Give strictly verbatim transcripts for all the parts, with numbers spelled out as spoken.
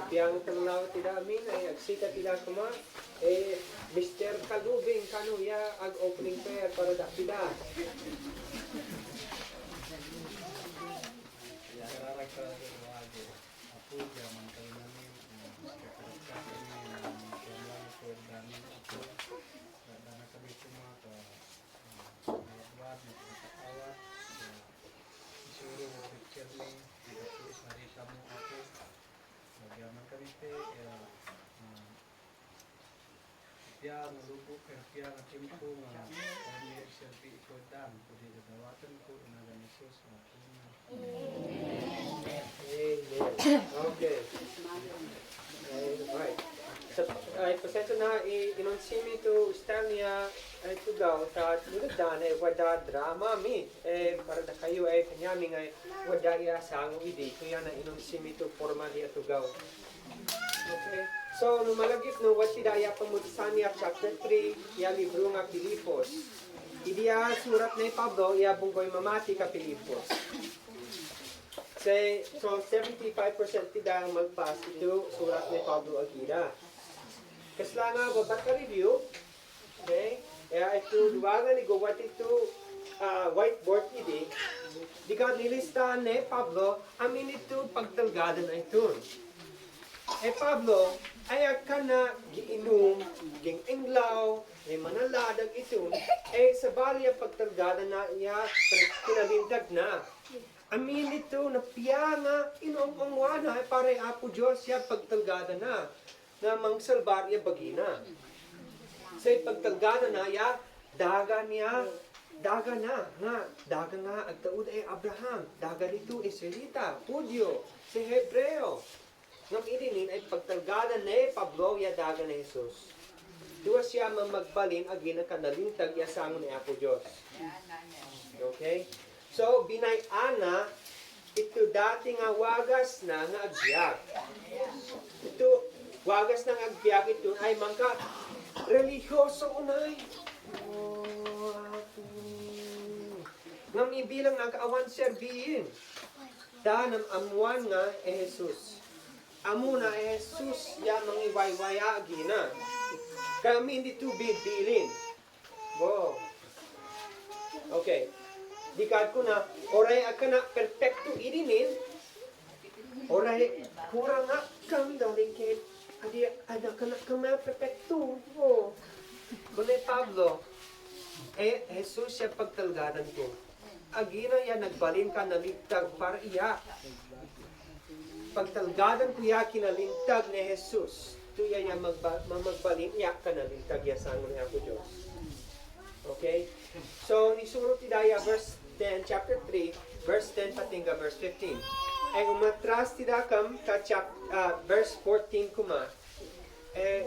Piang tenglau tida amin, ay agsika tida kuma, eh, Mister Kalubing kanu ya ag-opening prayer para da tida. Apu, jaman kami namin, eh, sekretaris kami, eh, kami lagi kue dami, apu, dana kami cuma ke, eh, awat, awat, eh, disuruh kecil ni, kita tulis hari kamu, apu, eh, jaman kami te, ya, eh, Pia nga lubu, pia nga timpu nga kami selpi iko dan, kudi dadawaten ku inagan Yesus, amin. Amen. Okay. Ay, right. Sa, ay, pasensya na, i, inunsi mi tu style niya, ay, tugaw, ta, tulad dan, ay, wada drama mi, eh, para da kayu, ay, kanyami nga, wada iya sangu idi, kuya na inunsi mi tu formal iya tugaw. Okay. So, no malagip no, wati da iya pamutusan iya chapter three, iya libro nga Filipos. Idi iya surat ni Pablo, iya bungkoy mamati ka Filipos. Say, so, seventy-five percent tida magpas itu surat ni Pablo agida. Kasla nga babat ka review, okay? Iya itu duwa nga ni gowat itu, ah, whiteboard idi. Dika nilista ni Pablo, amin itu pagtalgadan itu. E Pablo, ay akana giinum, ging englaw, e manaladag itu, e sabali a pagtalgadan na iya kinalintag na. Amin itu na pia nga inum-umwa na, e para Apo Diyos iya pagtalgadan na. Nga mangsalbar iya bagina. Say pagtalgadan na iya, daga niya, daga na, nga, daga nga agtaud e Abraham, daga nitu Israelita, Hudyo, say Hebreo. Ngam idinin ay pagtalgadan ni Pablo iya daga ni Jesus. Duwa siya mamagbalin agina kanalintag iya sangu ni Apo Diyos. Okay? So, binay-an na, itu dati nga wagas na nga agbiag. Itu wagas na nga agbiag itu ay mangka relihiyoso unay. Oh, apo. Ngam ibilang na kaawan serbiin. Ta nam amuan nga e Jesus. Amu na e Jesus ya mangiwaywaya agina. Kami di tu bibilin. Bo. Okay. Dikad ku na, oray akana perpekto idinin, oray kurang akam daling ke, adi, ada akana kama perpekto. Bo. Kunay Pablo, e Jesus ya pagtalgadan ku. Agina ya nagbalin kanalintag para iya. Pagtalgadan ku iya kinalintag ni Jesus. Tu iya ya magba-, mamagbalin iya kanalintag iya sangu ni Apo Diyos. Okay? So, nisuro tida iya verse ten, chapter three, verse ten patingga verse fifteen. Ay umatras tida kam ka chap-, ah, verse fourteen kuma. E,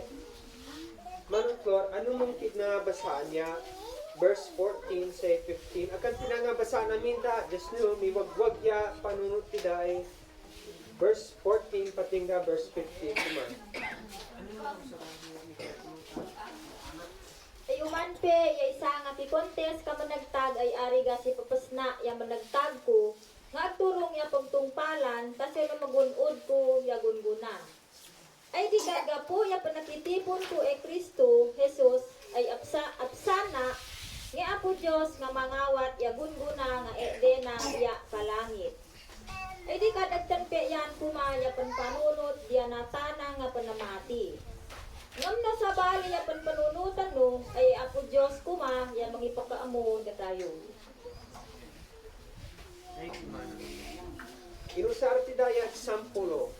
Manong Flor, ano mungkit na basaan ya verse fourteen say fifteen? Akan tida nga basaan amin ta, just nu, miwagwag ya panunot tida e verse fourteen patingga verse fifteen kuma. Ay uman pe, ya isa nga pikontes ka managtag ay ari ga si papasna ya managtag ku, nga agturong ya pagtungpalan, ta sino magun-od ku ya gungguna. Ay dikad gapo ya panakitipon ku e Kristo Jesus, ay apsa-, apsana, ngi Apo Diyos nga mangawat ya gungguna nga e dena ya palangit. Ay dikad agtanpe iyan kuma ya panpanunot diyan a tana nga panamati. Ngam no sabali ya panpanunotan no, ay Apo Diyos kuma ya mangipakaamo datayo. Inusar tida ya eksampulo.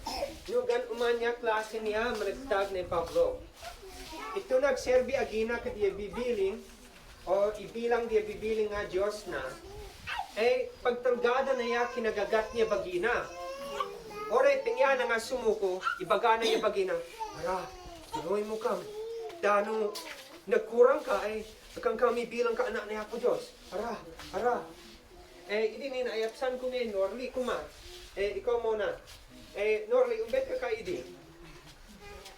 Nyugan uman ya klase niya managtag ni Pablo. Itu nagserbi agina ka diya bibiling, o ibilang diya bibiling nga Diyos na. E, pagtalgadan na ya kinagagat niya bagina. Oray pengyan na nga sumuko, ibaga na ya bagina. Ara, tuloy mo kam. Dano, nagkurang ka, e, akang kami bilang ka anak ni Apo Diyos. Ara, ara. E, idinin ay apsan ku ni Norly kuma. E, ikaw muna. E, Norly, umbet ka ka idi.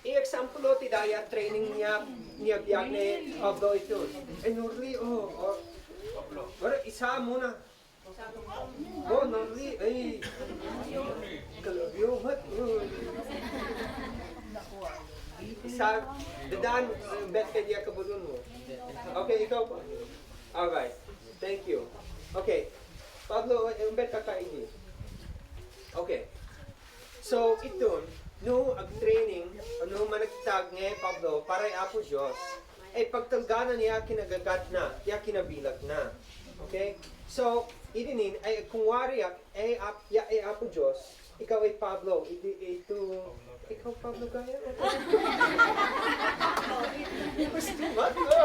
I eksampulo tida ya training niya, niya biag ni Pablo itu. E, Norly, o, o. Bara isa muna. O, Norly, ay. Kalabiyo, hat. O. Sa, dadan, eh, bet ka diya kabulon mo. Okay, ikaw pa. Alright. Thank you. Okay. Pablo, eh, bet ka kaini. Okay. So, iton, no ag-training, no managtag nge Pablo, para i Apo Diyos. E pagtalganan ya kinagagat na, ya kinabilag na. Okay? So, idinin, ay kung wari ya, e ap, ya, e Apo Diyos, ikaw ay Pablo, ito, ito, ikaw Pablo Gaya? Mas tumat ko.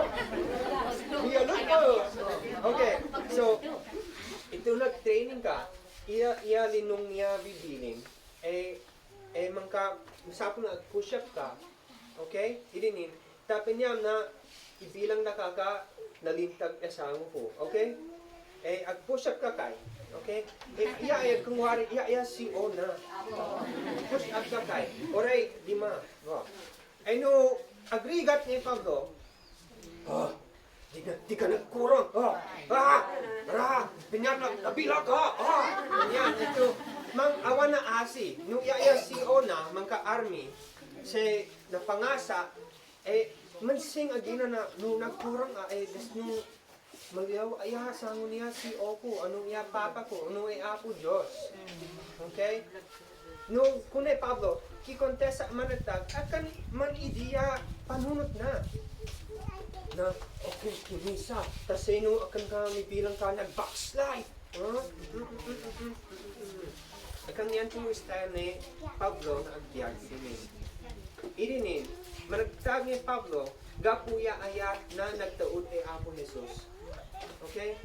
Iya, look ko. Okay, so, ito nag-training ka, iya, iya linong niya bibiling, e, e, mangka, sapo na push up ka, okay? Idinin, tapin niya na, ibilang na kaka, nalintag e sango ko, okay? E, ag-push up ka kay, okay? E, iya, iya, kung wari, iya, iya, si Ona. Push up ka kay. Oray, lima. Wa. E, no, agrigat ni Pablo. Ah, di ka, di ka nagkurang. Ah, ah, ah, pinyan na, nabilag ka. Ah, yan, ito. Mang awan na asi. No, iya, iya, si Ona, mangka army. Se, napangasa, e, mansing agina na, no, nagkurang, a, e, das, no, maliyaw, aya, sango niya si O ko, ano iya papa ko, ano e Apo Diyos. Okay? No, kune Pablo, ki kontesa managtag, akan man idiya panunot na. Na, okay, ki misa, ta sino akan ka mibilang ka nag-backslide. Ha? Akan yan to style ni Pablo na agbiag idinin. Idinin, managtag ni Pablo, gapo iya ayat na nagtaod e Apo Jesus. Okay?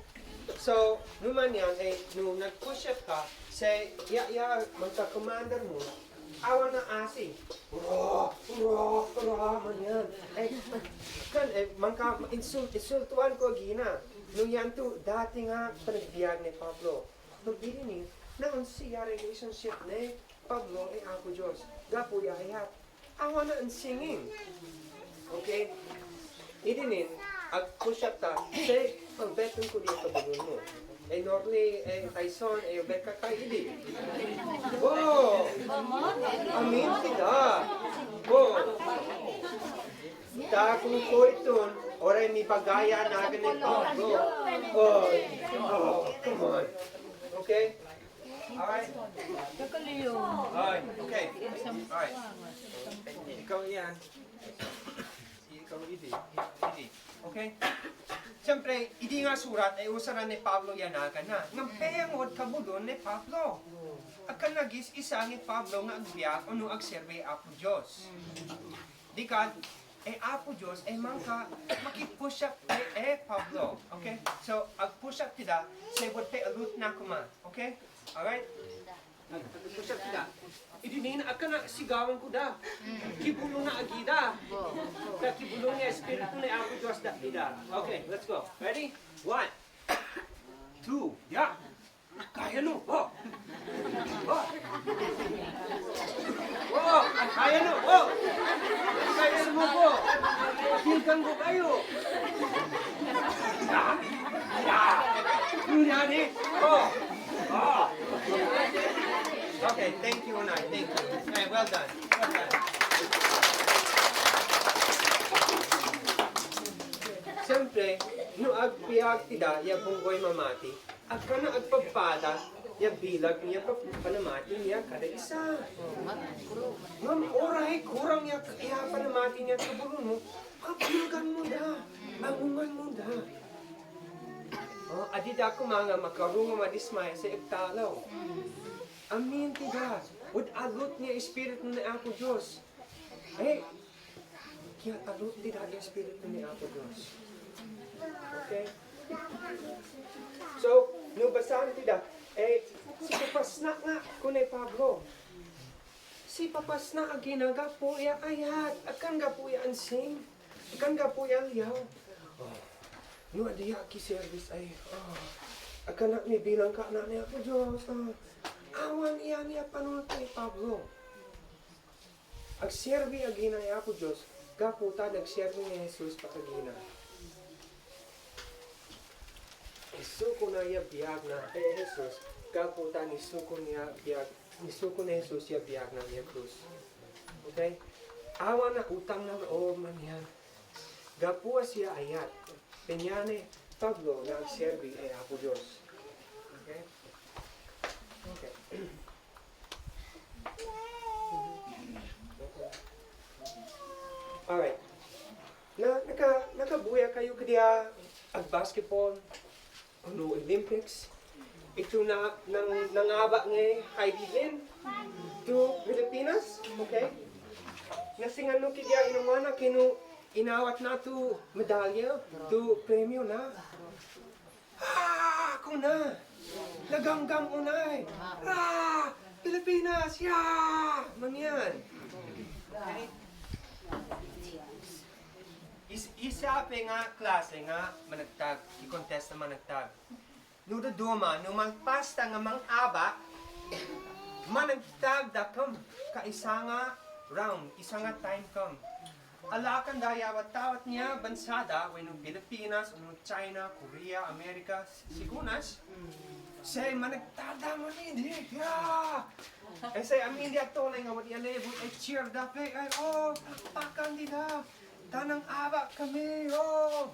So, no man yan, e, no nag-push up ka, se, iya, iya, mangka commander mo, awan na asi. Ura, ura, ura, man yan. E, kan, e, mangka insult, insultuan ko agina. No yan to, dati nga panagbiag ni Pablo. Pag idinin, na onse ya relationship ni Pablo e Apo Diyos. Gapo iya ayat. Awan na onsinging. Okay? Idinin, ag-push up ta, se, pagbeton ko di kabulon mo. E Norly, e Tyson, e bet ka kay idi. Bo! Amin tida. Bo! Ta kung ko iton, oray mibagay ya nagan ni Pablo. Oh, oh, come on. Okay? Alright. Alright, okay. Alright. Ikaw yan. Ikaw, idi. Idi. Okay? Siyempre, idi nga surat, e, usaran ni Pablo yan akan na. Nga peyang od kabulon ni Pablo. Akan nagis-isa ni Pablo nga agbiag, ono agserbi Apo Diyos. Di ka, e Apo Diyos, e mangka, maki-push up, e, e Pablo. Okay? So, ag-push up tida, se bot pe alut na kuma. Okay? Alright? Ag-push up tida. Idinin akan na sigawan ko da. Kibulon na agida. Ta kibulon na Espiritu ni Apo Diyos da ida. Okay, let's go. Ready? One. Two. Ya. Kaya no. Oh. Oh. Oh, kaya no. Oh. Kaya no ko. Tingkan ko kayo. Ya. Ya. Kunyari. Oh. Oh. Okay, thank you, Nay. Thank you. Hey, well done. Well done. Siyempre, no agbiag tida, ya bunggoy mamati. Akan na agpapada, ya bilag niya pa, panamati niya kada isa. Ngem oray kurang ya, ya panamati niya kabulon mo, pabilagan mo da, angongan mo da. Oh, adi da ko manga makarungo madismaya sa iptalaw. Amin tida, wad alut niya Espiritu ni Apo Diyos. Hey, Kiyatalut tida i Espiritu ni Apo Diyos. Okay? So, no basahan tida, e, si papasna nga, kune Pablo. Si papasna agina gapo iya ayat, akan gapo iya onsing, akan gapo iya liyaw. Oh, no adi ya ki service ay, oh, akan na mibilang ka anak ni Apo Diyos, oh. Awan iya niya panunot ni Pablo. Agserbi agina i Apo Diyos, gapo ta nagserbi ni Jesus pakagina. Isuko na ya biyag na, e, Jesus, gapo ta nisuko niya biyag, nisuko ni Jesus ya biyag na niya krus. Okay? Awan na utang na loob man iyan. Gapu a siya ayat. Benyan e Pablo na agserbi e Apo Diyos. Okay? Okay. Alright. Na, naka, nakabuya kayo kadiya ag-basketball, no Olympics. Itu na, nang, nangaba nge Heidi Lin to Pilipinas, okay? Na singan no kadiya inumana kinu inawat na to medalya, to premyo na. Ah, kuna. Nagamgam unay. Ah, Pilipinas, ya! Manyan. Is, isa pe nga klase nga managtag, i-contest na managtag. No dodoma, no malpas ta nga mangaba, managtag da kam ka isa nga round, isa nga time kam. Ala kan da ya watawat niya bansa da, weno Pilipinas, weno China, Korea, Amerika, sigunas. Say managtag da man ini, ya. E say amin diya tole nga wat ya lebu, e cheer da pe, ay, oh, palakpakan dida. Tanang aba kami, oh.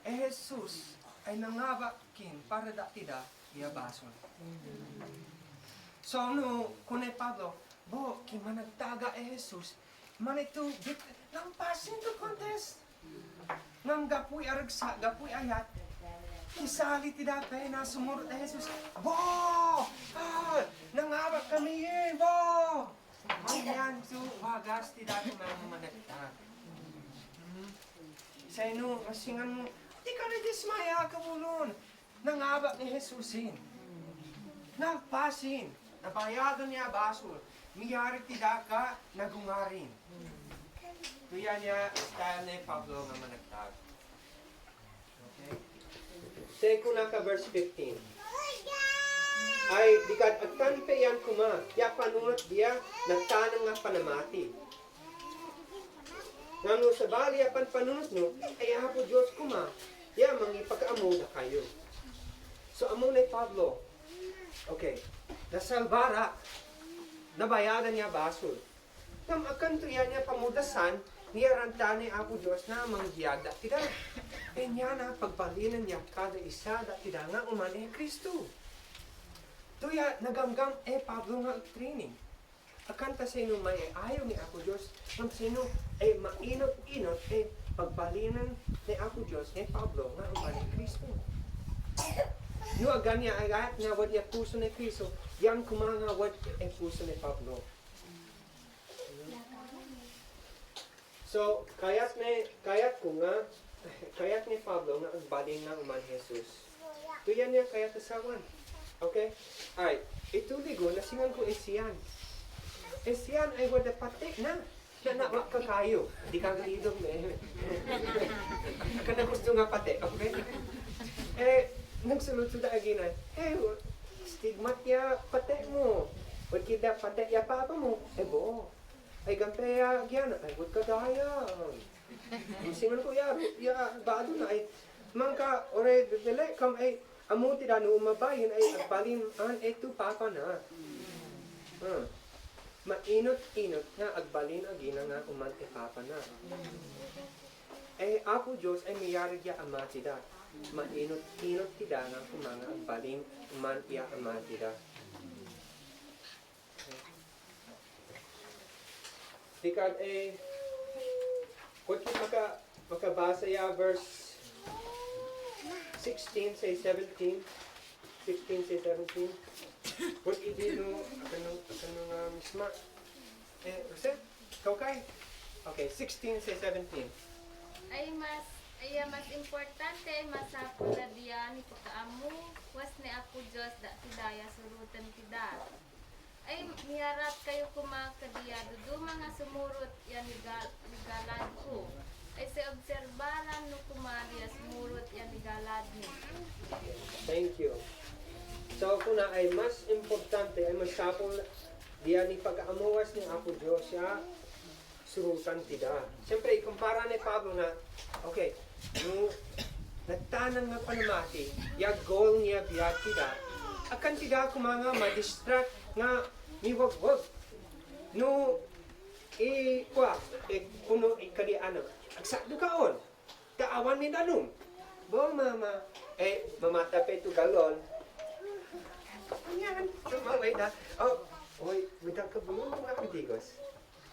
E Jesus, ay nangaba kin, para da tida, ya bason. So, no, kuna e Pablo, bo, ki managtag e Jesus, man itu, bit, nang passing to contest. Nang gapu i aragsa, gapu i ayat. Kisali tida pe na sumurut e Jesus. Bo! Ah, nangaba kami, eh, bo! Ayan, so, wagas tida pe na managtag. Sa ino, masingan mo, di ka na dismaya ka bulon. Nangaba ni Jesusin. Nang pasin. Nabayadan niya basol. Miyari tida ka nagungarin. Tuya niya style ni Pablo nga managtag. Okay? Say kuna ka verse fifteen. Ay, dikad atan pe iyan kuma, ya panunot diya, na tanang nga panamati. Nganu sabali a panpanunot no, ay Apo Diyos kuma, ya mangipakaamo dakayo. So, amo ni Pablo. Okay. Nasalba ra, nabayadan niya basol. Ngam akanto iyan niya pamudasan, niya ranta ni Apo Diyos na mangbiyag da tida. Inya na pagbalinan niya kada isa da tida nga uman e Kristo. Tuya nagamgam e Pablo nga training. Akan ta sino may e ayo ni Apo Diyos, ngam sino e mainot-inot e pagbalinan ni Apo Diyos ni Pablo nga uman e Kristo. No agan niya ayat nga wad e puso ni Kristo, yan kuma nga wad e puso ni Pablo. So, kayat ni, kayat ko nga, kayat ni Pablo nga agbalin nga uman Jesus. Tuya niya kayat asawan. Okay? Ay, itu ligo na singan ko e siyan. E siyan ay wada pati na. Na, na, wa ka kayo. Di ka galido, eh. Kana gusto nga pati, okay? Eh, nagsulod so da agi na. Eh, stigmat ya pati mo. Wad kida pati ya papa mo. Eh, bo. Ay, gampe ya, giyan, ay, wad ka daya. Singan ko ya, ya, bado na, ay, mangka, ore, bebele, kam, ay, amo tida no mabayin, ay, agbalin, an, ay, to, papa na. Hmm. Mainot-inot nga, agbalin, agina nga, uman, ay, papa na. Ay, Apo Diyos, ay, miyari ya ama tida. Mainot-inot tida nga, kuma nga, agbalin, uman, ya ama tida. Dikad e, wad ki maka, makabasa ya verse sixteen say seventeen. Sixteen say seventeen. Wad idi no, akan no, akan no nga misma. Eh, Rosette, ikaw kay? Okay, sixteen say seventeen. Ay mas, ay mas importante, ay masapul a diyan, ipakaamu, was ni Apo Diyos, da tida ya surutan tida. Ay, miyarat kayo kuma kadiya dodoma nga sumurut ya nigal-, nigalad ko. Ay, sa obserbaran no kuma diya sumurut ya nigalad ni. Thank you. So, kuna ay mas importante, ay masapul diya ni pagkaamuwas ni Apo Diyos ya surutan tida. Siyempre, ikumpara ni Pablo na, okay, no, na tanang nga panamati, ya goal niya biyag tida. Akan tida kuma nga ma-distract nga miwagwag. Nu, i, kua, e, kuno, i, kadi anu. Agsadu ka on. Ta awan ni danum. Bo mama. E, mama ta pe tu galon. Yan, mama weda. O, oi, weda ka bulung nga digos.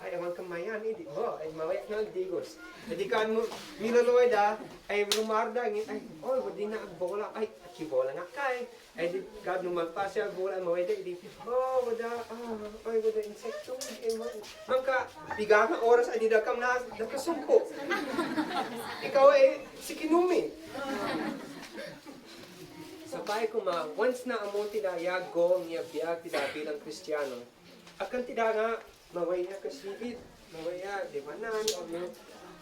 Ai, awan kamayan idi. Bo, ai, mama weda nga digos. Jadi kan mu, milo lo weda. Ai, rumar da ngin. Ai, oi, wadi na bola. Ai, aki bola nga kai. Ai, di, kad nu malpas ya bola, mama weda idi. O, wada, a, ai, wada insektu, e, man. Mangka, piga na oras ai di dakam na, dakam sungko. Ikaw, e, si kinumi. Sapai kuma, once na amo tida ya goal niya biag tida bilang Kristiyano. Akan tida nga, mawaya ka singkit, mawaya devanan, o no,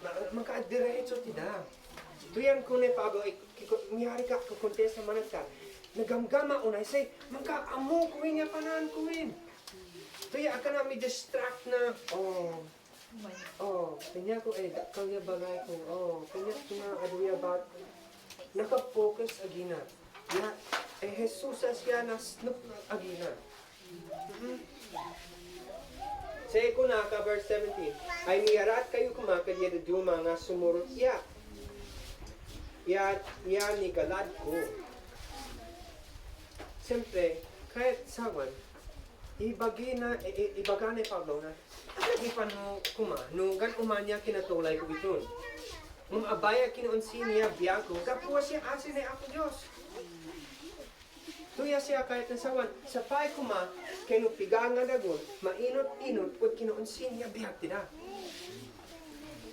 ma-, maka diretso tida. Tuyan ko ni Pablo, e, kiko, miyari ka ko kontesta manat ka. Nagamgama unay say, maka amo ko in ya panan ko in. Tuya akan mi distract na, o, o, kanya ko, e, dakal ya bagay ko, o, kanya ko na adu ya bat, naka-focus agina. Ya, e, Jesus a siya na snuk agina. Sa ko na ka verse seventeen, ay miyarat kayu kuma kadiya da duma nga sumurut ya. Ya, ya ni galad ko. Siyempre, kahit sawan, ibagi na, i, i, ibaga ni Pablo na, ano di pa nu kuma, nu gan umanya kinatulay ko iton. Ngam abaya kinoonsi niya biag ko, gapuas ya asin ni Apo Diyos. Tuya siya kahit na sawan, sapai kuma, kenu piga nga dagon, mainot-inot, wad kinoonsi niya biag tida.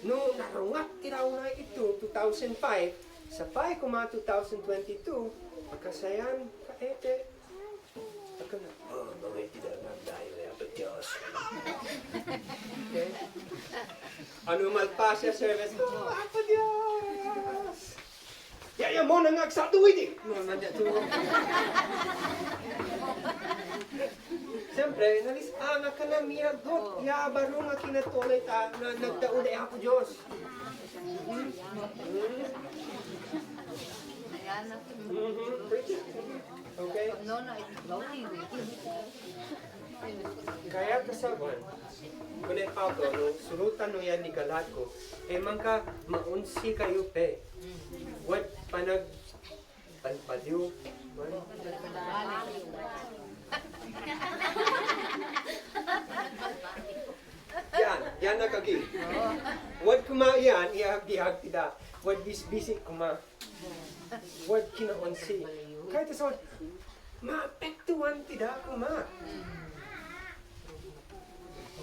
Nu, narungap tida unay ito, two thousand five, sapai kuma, two thousand twenty-two, akasayan, kaete, akan na, o, mga tida na dayo ya, Apo Diyos. Okay? Ano malpas ya service, o, Apo Diyos. Ya, ya, mo na nga sa tuwi di. No, na diya tuwi. Siyempre, nalis, a, nga ka na miyagot, ya, baro nga kinatulay ta, na, nagdaod ay Apo Diyos. Mhm. Okay? Kaya kasawan, Kuno ni Pablo, no, surutan no yan ni Galat ko, e mangka maunsi kayo pe. Wad panag, panpaliw, man. Yan, yan na kagi. Wad kuma yan, iya bihag tida. Wad bis-, bisi kuma. Wad kinaunsi. Kaya ta sa wad, maapektuhan tida kuma.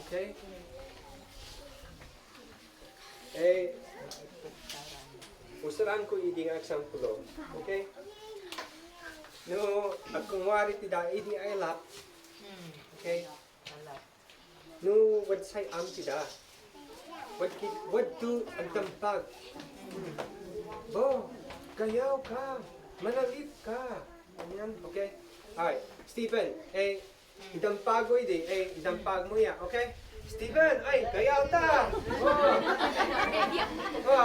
Okay? E, usaran ko idi nga eksamplo. Okay? No, akong wari tida idi ay lap. Okay? No, wad say-am tida. Wad ki, wad tu agdampag. Bo, gayaw ka. Manalip ka. Ganyan, okay? Alright. Stephen, e, idampag mo idi, e, idampag mo iya, okay? Stephen, ay, gayaw ta. O. O.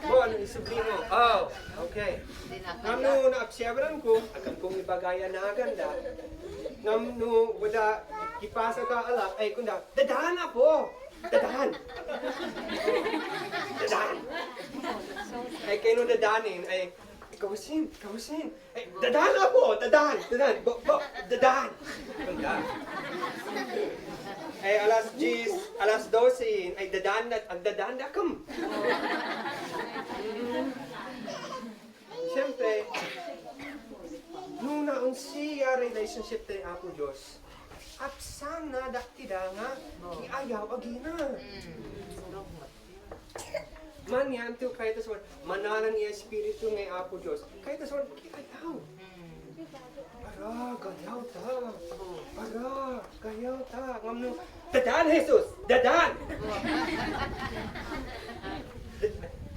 Bo, ano isubli mo? O, okay. Ngam no, naapsiyabaran ko, akang kong ibagay a nagan da. Ngam no, wada, kipasa ka ala, ay, kunda, dadan, apo. Dadan. Dadan. Ay, kayno dadanin, ay, kawasin, kawasin. Ay, dadan, apo, dadan, dadan. Bo, bo, dadan. Dadan. Ay, alas diyes, alas dose, ay, dadan, dadan, dadan, dakan. Siyempre, no naunsi ya relationship ta i Apo Diyos, apsan na da tida nga kiayaw agina. Man yan tu kaya ta sa wad, manalan i Espiritu nga i Apo Diyos. Kaya ta sa wad, kiayaw. Ara, gayaw ta. Ara, gayaw ta. Ngam no, dadan, Jesus, dadan.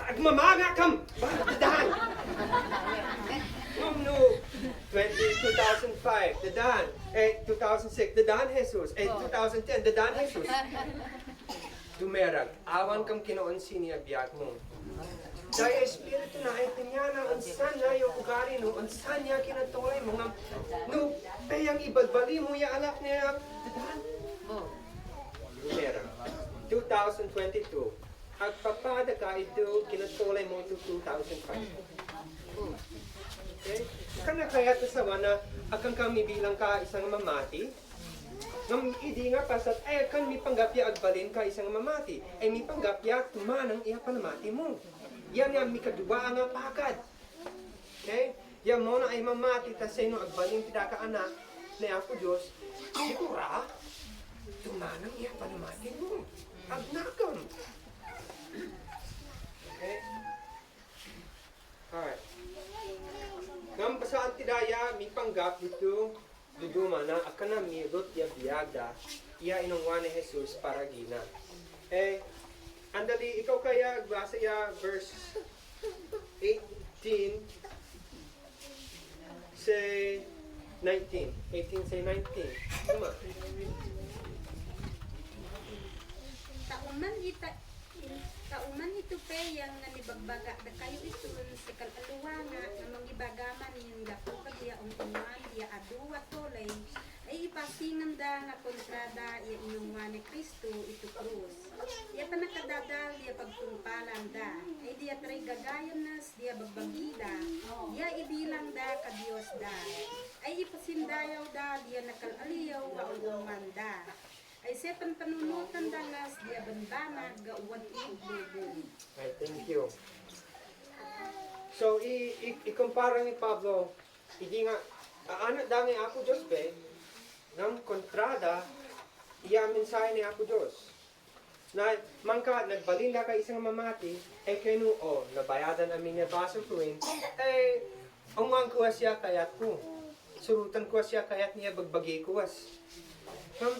Agmamanga kam, dadan. Ngam no, twenty, two thousand five, dadan. E, two thousand six, dadan, Jesus. E, two thousand ten, dadan, Jesus. Dumerag. Awan kam kinoonsi niya biag mo. Daya Espiritu na ay tanyana, unsan na ya ugari no, unsan ya kinatulay mo ngam. No, peyang ibagbali mo ya alak niya, dadan. Primera, two thousand twenty-two. Agpapada ka itu kinatolay mo itu two thousand five. Okay? Karna kaya ta sawa na akan ka mibilang ka isang mamati. Ngam idi nga pasat, ay akan mipanggap ya agbalin ka isang mamati. Ay mipanggap ya tumanang iya panamati mo. Yan ya mikaduwa nga pakad. Okay? Ya mo na ay mamati ta sino agbalin tida ka anak ni Apo Diyos. Sigura, tumanang iya panamati mo. Agnakam. Okay? Alright. Ngam basaan tida ya mipanggap itu, duduma na akan na mialut ya biyag da, iya inungwan ni Jesus para gina. Eh, andali ikaw kaya basa ya verse eighteen, say nineteen. Eighteen, say nineteen. Duma. Ta uman ita, ta uman itu pe yang nga nibagbaga da kayu itu, sa kal-aluwa nga, nga manggibagaman yin gapo ka diya ong-ongan diya adu a tolay, ay ipasingan da nga kontra da iya inungwan ni Kristo itu krus. Iya panakadadal diya pagtumpalan da, ay diya tarigagayan nas diya bagbagi da, diya ibilang da ka Diyos da. Ay ipasindayaw da diya nakal-aliyaw a ong-ongan da. Ay sepan panunutan da ngas diya banbanag ga uwan ig bobo. Ay, thank you. So, i, i, ikumpara ni Pablo, idi nga, a, anak da ni Apo Diyos pe, ngam kontra da iya mensahe ni Apo Diyos. Na, mangka nagbalin da ka isang mamati, e kenu, o, nabayadan amin ya baso ku in, e, ong-ongan ku a siya kayat ku. Surutan ku a siya kayat niya bagbagi ku a. Ngam,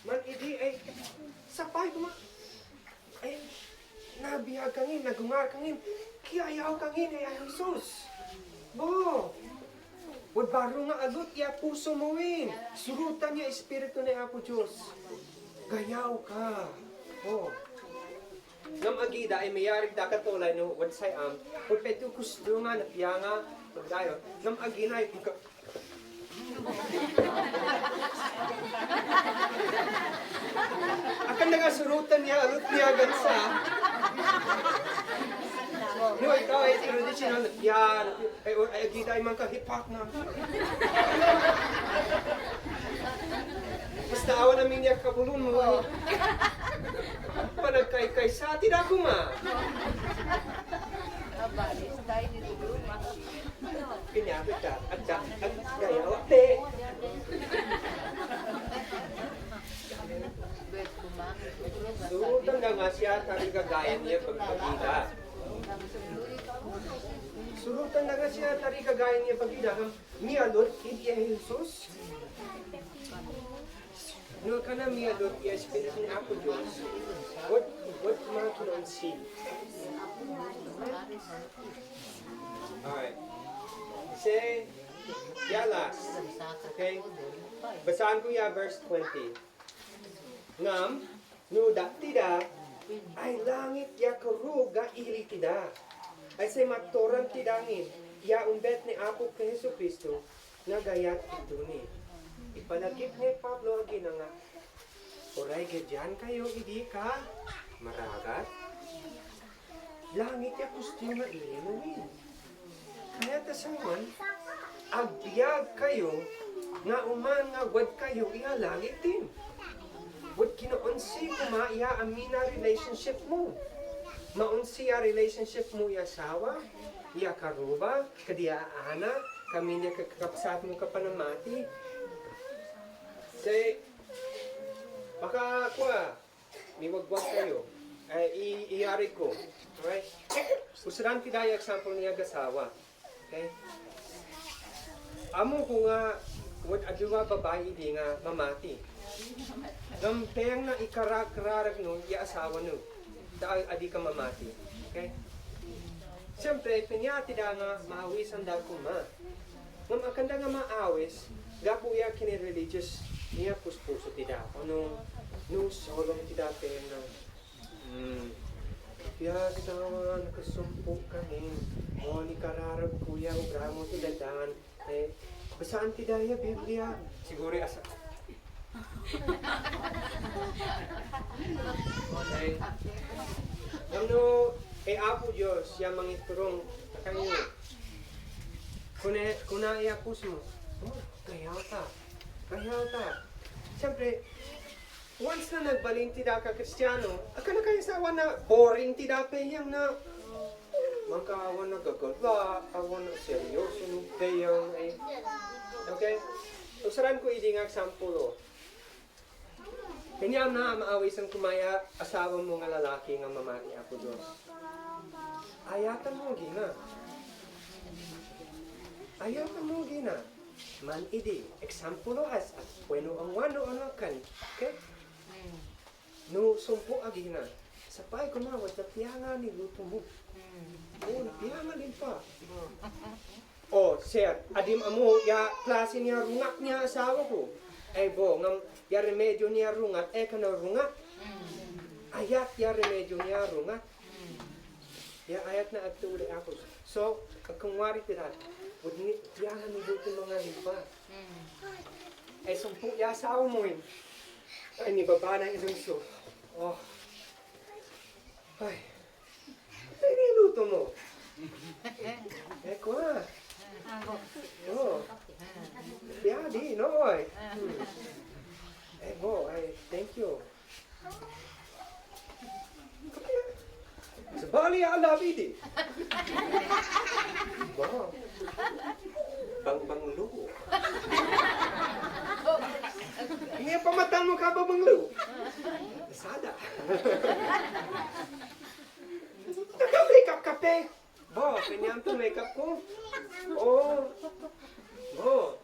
man idi, e, sapay ku ma, e, nabiyag kangin, nagungar kangin, kiyayaw kangin, e, ay Jesus. Bo, wad baro nga alut iya puso mo in. Surutan iya Espiritu ni Apo Diyos. Gayaw ka. Bo. Ngam agida ay mayarig da ka tolay no, wad say-am, wad pa itu kusto nga, napiya nga, magdayo. Ngam agina ay buka. Akan da nga surutan niya, alut niya gansa. No, ikaw ay traditional, napiya, napiya. Ay, o, ay, agida ay mangka hipak na. Basta awan amin ya kabulon mo, ay. Panagkaykay sa, tida ko ma. Kanya, kita, agda, agda, ya, wate. Surutan da nga siya tarigagayan niya pagbagida. Surutan da nga siya tarigagayan niya pagbagida. Ngam miyalut id iya Jesus. No, kana miyalut iya Espiritu ni Apo Diyos. Wad, wad ma kinonsi. Alright. Say, ya last. Okay? Basaan ku ya verse twenty. Ngam, no dati da, ay langit ya karub ga ili tida. Ay say matoran tida ngin, ya umbet ni Apo ka Jesucristo, nga gayat id duni. Ipalagip ni Pablo agina nga, oray gadyan kayo idi ka maragat. Langit ya kusto nga ili mo ngin. Kaya ta sawan, agbyag kayo, nga oman nga wad kayo iya langit din. Wad kinoonsi ko ma iya amin a relationship mo. Maonsi a relationship mo iya sawa, iya karuba, kadi iya anak, kamin iya kakapsat mo kapanamati. Say, baka kua, miwagwag kayo. Ay, i, iyari ko. Alright? Usuran tida iya example niya gasawa. Okay? Amo ko nga, wad aduwa babai idi nga mamati. Ngam peyang na ikarakrarag no, iya asawa no. Da adi ka mamati. Okay? Siyempre, peyang tida nga maawisan da ko ma. Ngam akan da nga maawis, gapo iya kine religious niya puspuso tida. Ono, no, solong tida peyang na. Hmm. Piya tida nga nakasumpo kangin. O, nikararag ko iya, obra mo tida dan. E, basaan tida iya Biblia. Siguro asa. Okay. Ngam no, e Apo Diyos, ya mangiturung kaniyu. Kuna, kuna e puso mo. Oh, kaya ta. Kaya ta. Siyempre, once na nagbalin tida ka Kristiyano, akan na kaya sa awan na boring tida pe yang na. Maka awan na gagalak, awan na seryoso no pe yang, eh. Okay? Usaran ko idi nga eksampulo. Kaniyan na, ma-, awisan ko maya asawa mo nga lalaki nga mamati Apo Diyos. Ayatan mo gina. Ayatan mo gina. Man idi, eksampulo as, as, bueno, ang wano, ano kan. Okay? No, sumpo a gina. Sapay ko na, wata piyangan ni luto mo. Oh, piyangan din pa. Oh, sir, adi mo amo, ya klase niya rungat niya asawa ko. Ay, bo, ngam, ya remedyo niya rungat, eh, kana rungat. Ayat ya remedyo niya rungat. Ya ayat na agto uli ako. So, agkungwari tiran, wud ni, ya nga ni duti mga limpa. Ay, sumpo ya asawa mo in. Ay, ni baba na isang so. Oh. Ay. Ay, niluto mo. Eh, kwa. Oh. Yeah, di, no, oy. Eh, bo, ay, thank you. Sabali, ala, bidi. Bo. Bang, bang, lu. Ini apa mata mo ka, bang, bang, lu? Sada. Naka-makeup ka pe. Bo, kaniyan to makeup ko. Oh. Bo.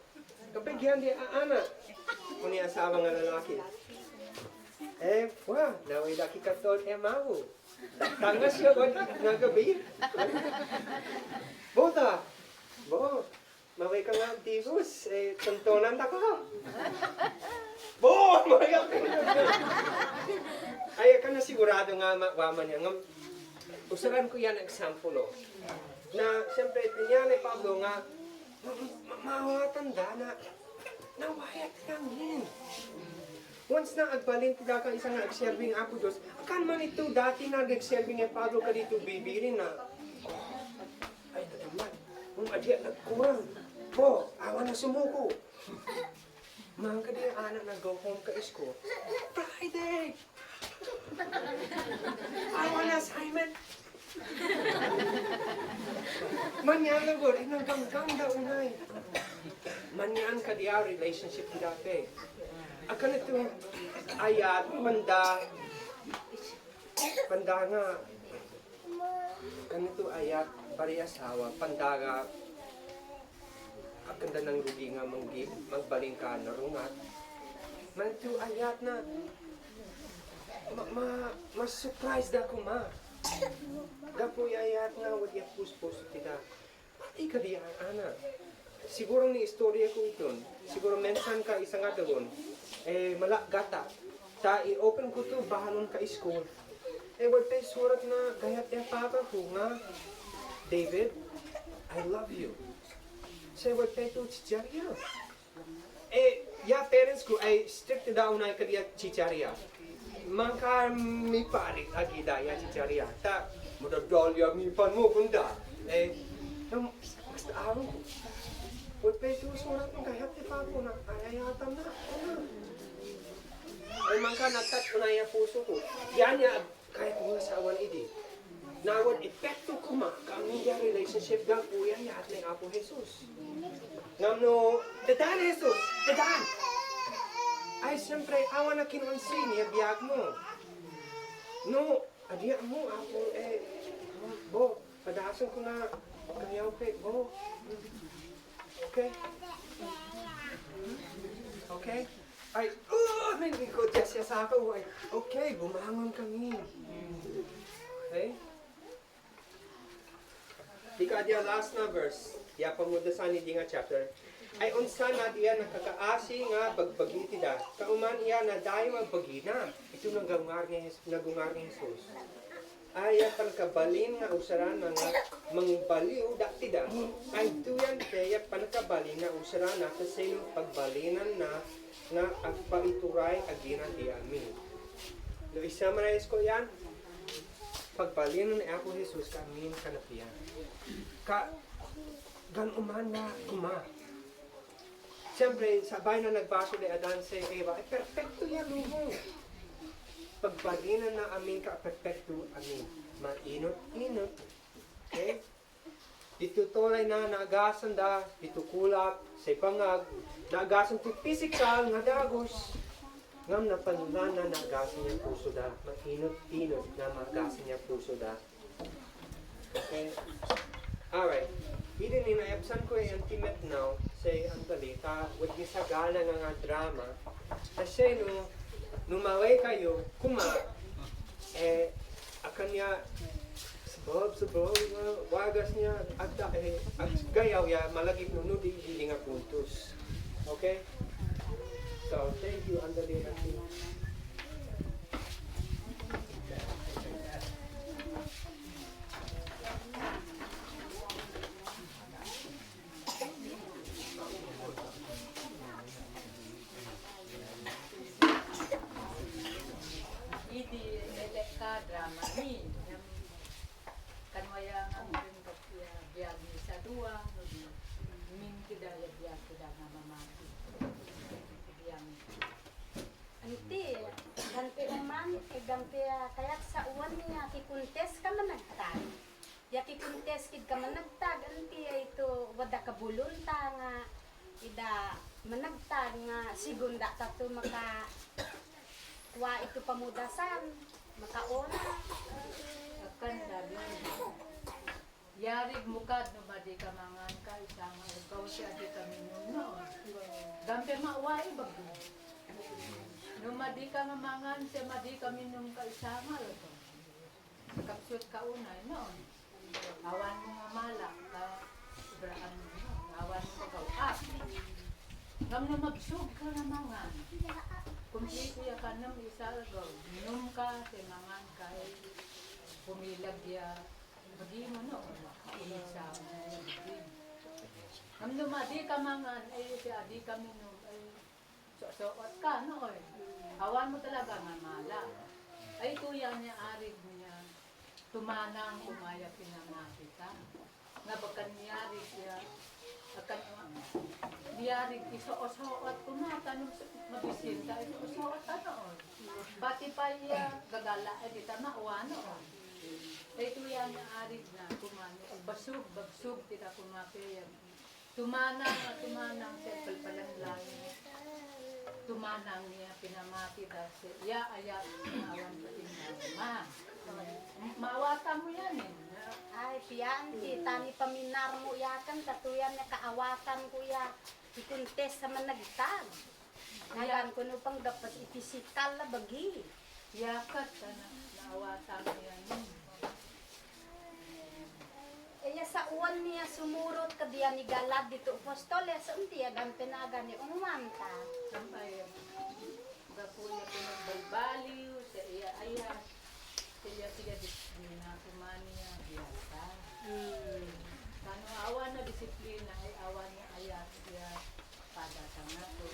Kape giyan di a-, ana. Kuni asawa nga lalaki. Eh, wa, nawi daki katod, eh, mahu. Tangas ya, wa, nga gabi. Bo ta. Bo. Maway ka nga, Jesus, eh, tontonan ta ka. Bo, maway ka. Ay, ka na sigurado nga ma-, wa man niya. Ngam, usaran ko yan eksampulo. Na, siyempre, tiniyan ni Pablo nga, ma-, ma-, mawatan da na, na wayat kangin. Once na agbalin tida ka isa nga agserbi nga Apo Diyos, akan man ito dati na agserbi nga Pablo ka dito bibilin na, ay, nadaman. Kung adi nagkuwang. Po, awa na sumuko. Mga kadi anak na go home ka school. Friday! Awa na assignment. Manyan na gud, eh, naganggang da unay. Manyan kadi a relationship ko dati. Akan ito, ayat, manda, manda nga, Kan itu ayat, bariasawa, pandaga, akan da nang rugi nga manggi, magbalin ka na rungat. Kan itu ayat na, ma, ma, ma-surprise da ko ma. Gapo ya ayat na, wad ya puspos tida. Ika di an ana. Siguro ni istorya ko iton. Siguro mensan ka isang adagon. Eh, mala gata. Ta i-open ko to bahanon ka school. Eh, wad pe surat na gayat e papa ko nga, "David, I love you." Sa wad pe to chicharia. Eh, ya parents ko ay strict daw na kadi a chicharia. Mangka mi parit agi da ya chicharia. Ta, mododol ya mi pan mo kunda. Eh, nam, basta aron ko. Wad pe to surat ng kayat e papa ko na, ay, ay, atam na. Ay, mangka natat ko na ya puso ko. Yan ya Kaya ko nga sa awan idi. Na wan epekto ko ma, kang iya relationship gapo iya ni Apo Jesus. Ngam no, dadan Jesus, dadan. Ay, siyempre, awan na kinonsi niya biyag mo. No, adi mo, Apo, eh, bo, padason ko na, kaya, okay, bo. Okay? Okay? Ay, oh, may ikot siya, siya sa ako. Ay, okay, bumangon kami. Okay? Ika diya last na verse. Diya pamudasan ni di nga chapter. Ay, unsan na diya nakakaasi nga bagbagi tida. Kauman iya na dayo nga bagi na. Ito nang gungar ni Jes-, nagungar ni Jesus. Aya panakabalin nga usara na nga mangbaliw dati da. Ay tuyan te aya panakabalin nga usara na ta sino pagbalinan na nga agpaituray a ginadi amin. No i-summarize ko iyan, pagbalinan i Apo Jesus ka amin kanapiya. Ka gan-uman na koma. Siyempre, sabay na nagbaso ni Adan si Eva, ay perpekto ya lumo. Pagbalinan na amin ka perpekto amin. Mainot-inot. Okay? Dito tolay na naagasan da, dito kulak, sa pangag, naagasan ti pisikal nga dagos. Ngam napanulan na naagasan ya puso da, mainot-inot na maagasan ya puso da. Okay. Alright. Idi ni na-absent ko iyan ti met now, say andali, ta, wet ni sagana nga nga drama. Ta say no, no maway kayo, koma, eh, akan ya, sabab, sabab, wagas niya, agda, eh, ag gayaw ya, malagip no, no, di, di, di nga puntos. Okay? So, thank you, andali, andali. Idi elek ka drama ni, kan waya ngam rin ka ya biag ni sa dua, no di. Min kida ya biag kida nga mamati. Biag ni. Anti, ganti uman, eh, ganti, ah, kaya sa uwan niya, kikuntes ka managtag. Ya kikuntes kid ka managtag, anti, ah, ito, wada ka bulon ta nga, ida managtag nga, sigun da ta to maka, kuwa ito pamudasan, makaona. Akan da, Yarig mukad no madi ka mangan ka isangal algaw si adi ka minum no. Gampe mawai bagi. No madi ka nga mangan si madi ka minum ka isangal algaw. Kapsut ka unay no. Awan mo nga mala ka ibraan mo no. Awan mo ka gaw-ak. Ngam no mabsug ka nga mangan. Kumplito ya ka nem isa algaw. Minum ka, si mangan ka, eh, pumilag ya. Bagi mo no, isa mo bagi. Ngam no madi ka mangan, ay, si adi ka minum, ay, so-, soot ka, no, oy. Awan mo talaga nga mala. Ay, kuya niya, arig niya, tumanang kumaya pinamati ta. Nga bakan niyarig ya, akan niyarig iso-osoot kumata, no, mabisin ta, iso-osoot ka, no, oy. Pati pa iya, gagala, ay, di ta maawa, no, oy. Daytoy yan nga arig na, kumani, bagsug, bagsug, kita kumape, yan. Tumanang, tumanang, sa palpalan langit. Tumanang niya, pinamati, da, sa, ya, aya, awan, patingnan, ma. Mawata mo yan, eh. Ay, piyan, kita ni paminar mo, ya, kan, katuyan, na kaawatan ko, ya. Ikuntes sa managtag. Nagan ko no pang gapas ipisikal la bagi. Yakat ka na, naawatan mo yan, eh. Iya sa uwan niya sumurot ka diyan ni galad dito apostol, ya sa unti ya gan pinagan ni ungwan ta. Sampay, gapo ya pinagbalbaliw, sa iya ayat. Sa iya, sa iya disiplina, kumani ya, biyasa. Hmm. Kano awan na disiplina, ay awan na ayat, ya. Pada tana to,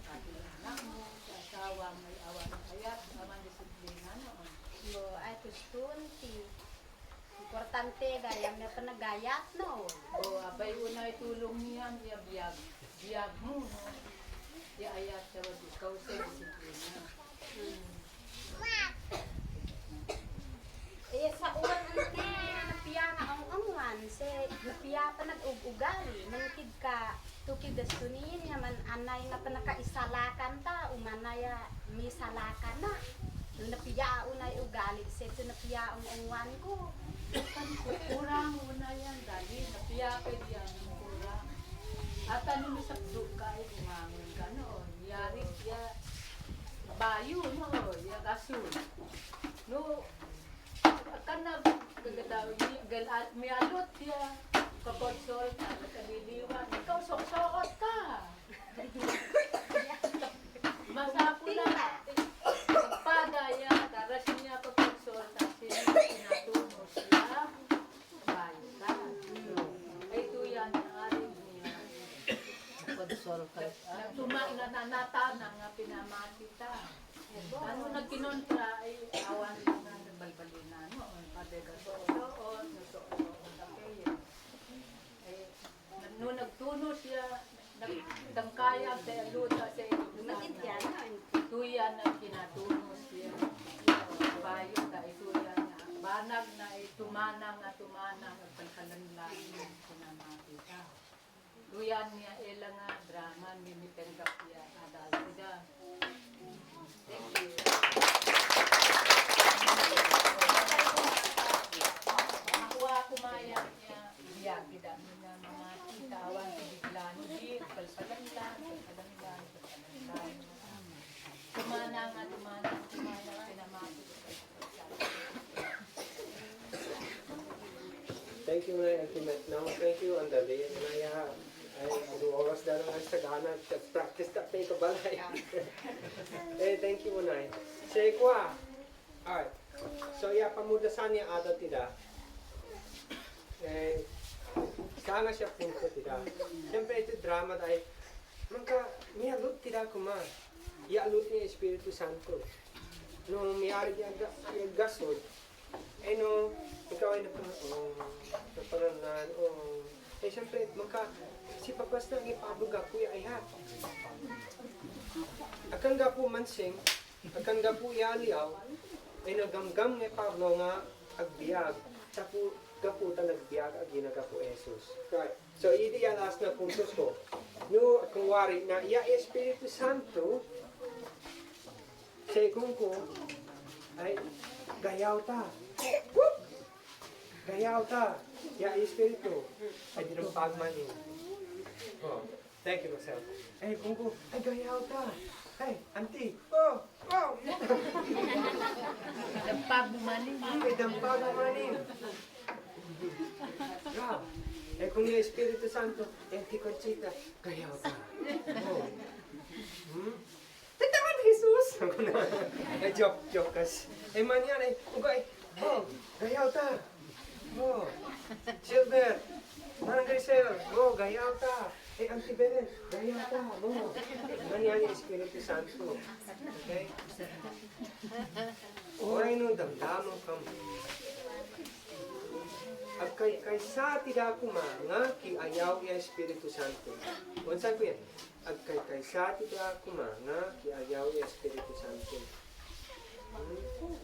pati anak mo, sa asawa mo, ay awan ayat, awan disiplina, no? Yo, ay kustunti. Importante gayam ya panagayat, no? O, abay unay tulong niyan, ya biyag, biyag mo, no? Ya ayat sa wadi, ikaw sa disiplina. Hmm. Eh, sa uwan ante, napiya nga ong-ongwan, si napiya panag-ug-ugali, mankid ka, tukid da sunin, ya man anay nga panakaisalakan ta, umanay a misalakan na. No napiya unay ugali, si to napiya ong-ongwan ko. Kurang unay yan, dali, napiya ka diyan, kurang. At ano, misakdo ka, eh, bumangon ka, no? Yari, ya, bayo, no? Ya, gasol. No, Akan na gagadaw ni, gal-, mialot ya. Kakonsol ta, kaliliwan. Ikaw, sok-sokot ka. Masapul na. Pagpagaya, daras niya kakonsol ta, sino, sino, Tuma na, na, na tana nga pinamati ta. Ano na kinontra ay awan na balbalin na, no? Pabega so, so, so, so, so, eh, no nagtunos ya, nagdangkayag sa luta sa, tuyan na kinatunos ya. Bayo ta, tuyan na. Banag na, eh, tumanang na, tumanang, nagpalkalan lang, pinamati ta. Tuyan niya, ela nga drama, mimipenggap niya, adal sida. Thank you. Ako, ako maya niya, iya, kita niya, mga kita, awan, si Biglan, di, palpalan lang, palpalan lang, palpalan lang. Tumana nga, tumana, tumana, pinamati. Thank you, Nay Ultimate. No, thank you, Andali. Nay, ah, ay, ano oras na nga sa gana, practice ta pa ikabalay. Eh, thank you, Nay. Say, kwa. Alright. So, ya, pamudasan niya ada tida. Eh, sana siya punto tida. Siyempre, ito drama dahil, mangka, niya lut tida kuma. Ya lut niya Espiritu Santo. No, miyari niya ga-, ya gasod. Eh, no, ikaw ay napa-, oh, naparangan, oh. Eh, siyempre, mangka, si Papas na, ni Pablo gapu ya ayat. Akan gapu mansing, akan gapu ya liyaw, eh, nagamgam ni Pablo nga agbiag, tapu gapu ta nagbiag, agi na gapu Jesus. Right. So, idi ya last na puntos ko. No, kung wari na, ya Espiritu Santo, Sa ikungku, ay, gayaw ta. Gayaw ta. Ya Espiritu, ay, di na pagmani. Oh, thank you, Marcel. Ay, ikungku, ay, gayaw ta. Ay, auntie. Oh, oh. Dampag mo mani. Ay, dampag mo mani. Ya. Eh, kung ya Espiritu Santo, eh, ti Conchita, gayaw ta. Oh. Hmm? Tatawa ni Jesus. Eh, joke, joke, kas. Eh, manyan, eh, ugay. Oh, gayaw ta. Oh, Silver. Manang Grisel. Oh, gayaw ta. Eh, Auntie Belen. Gayaw ta. Oh. Manyan ni Espiritu Santo. Okay? Oray no damdama kamo. Agkaykaysa tida koma nga ki-ayaw i Espiritu Santo. Onsan ko yan? Agkaykaysa tida koma nga ki-ayaw i Espiritu Santo. Hmm.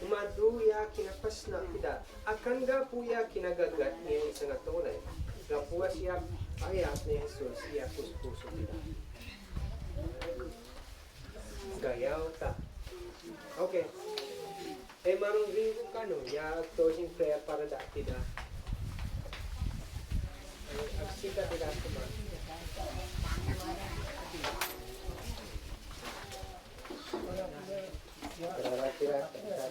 Umadu ya kinapasna tida. Akan gapu ya kinagagat niya i sangatolay. Gapu a siya ayat ni Jesus ya kuskus tida. Gayaw ta. Okay. Eh, Manong Ringo kano, ya closing prayer para da tida. Eh, agsika tida koma. Tira-tira, tira.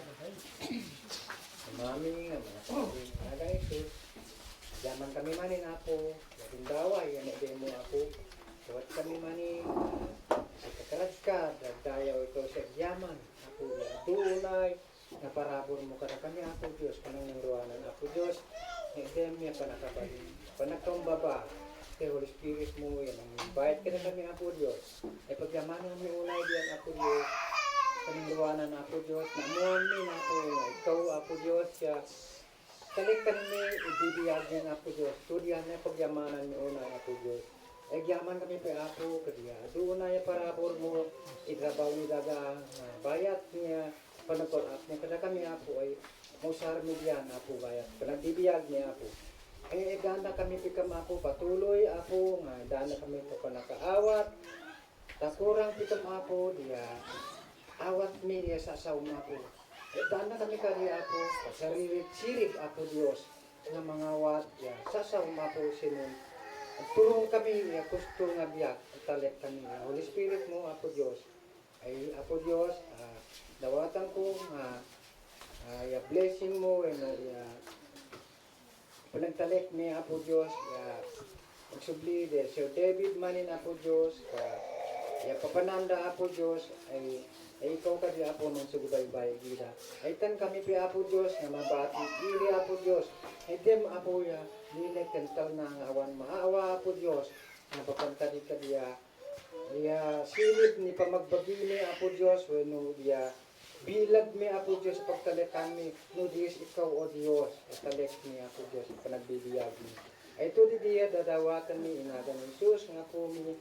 Mami, nga mana kami, nga da Jesus. Jaman kami manin Apo, ya dumdawa, ya ne demo Apo. Kawat kami manin, si kakarad ka, dagdayaw ikaw sa jaman. Apo, ya dunay, na parabur mo kadakami Apo Diyos, panangruanan Apo Diyos. Ne dem ya panakabali, panakaumbaba, ti Holy Spirit mo, ya nang-invite kadakami Apo Diyos. E pagyamanan mi unay diyan Apo Diyos, panangruanan Apo Diyos, na amuan mi na Apo, ikaw Apo Diyos, ya Talek kami, ibibiyag niyan Apo Diyos. Tudiyan na pagyamanan mi unay Apo Diyos. Egyaman kami pe Apo, kadiya. Dunay parabur mo, idrabaw ni daga, ah, bayat niya, panagkol-ap niya, kadakami Apo ay, mausar mi diyan Apo bayat. Panagbibiyag niya Apo. Ay, egana kami pe kam Apo, patuloy Apo, nga dana kami pe panakaawat. Takurang pitom Apo, diya awat mi diya sasaom Apo. Dana kami kadi Apo, pasaririt-sirit Apo Diyos, nga mangawat diya sasaom Apo sinon. Turun kami diya kusto nga biyag, talek kami diya Holy Spirit mo Apo Diyos. Ay Apo Diyos, ah, dawatan ko, ah, ah, ya blessing mo, eno, ya Panagtalek mi Apo Diyos, ya magsubli di Sir David manin Apo Diyos, ka, ya papananda Apo Diyos, ay, ay ikaw kadi Apo mangsugubaybay gida. Ay tan kami pe Apo Diyos, nga mabati ili Apo Diyos. Ay dem Apo ya, lilek kental na nga awan maawa Apo Diyos, nga papan kadi kadi ya, Silid ni pamagbagi mi, Apo Diyos, wenno diya bilag mi, Apo Diyos, pagtalekan mi, no Diyos, ikaw, O Diyos, talek mi, Apo Diyos, panagbibiyag mi. Ay to di diya dadawatan mi, in agan ni Jesus nga Apo mi.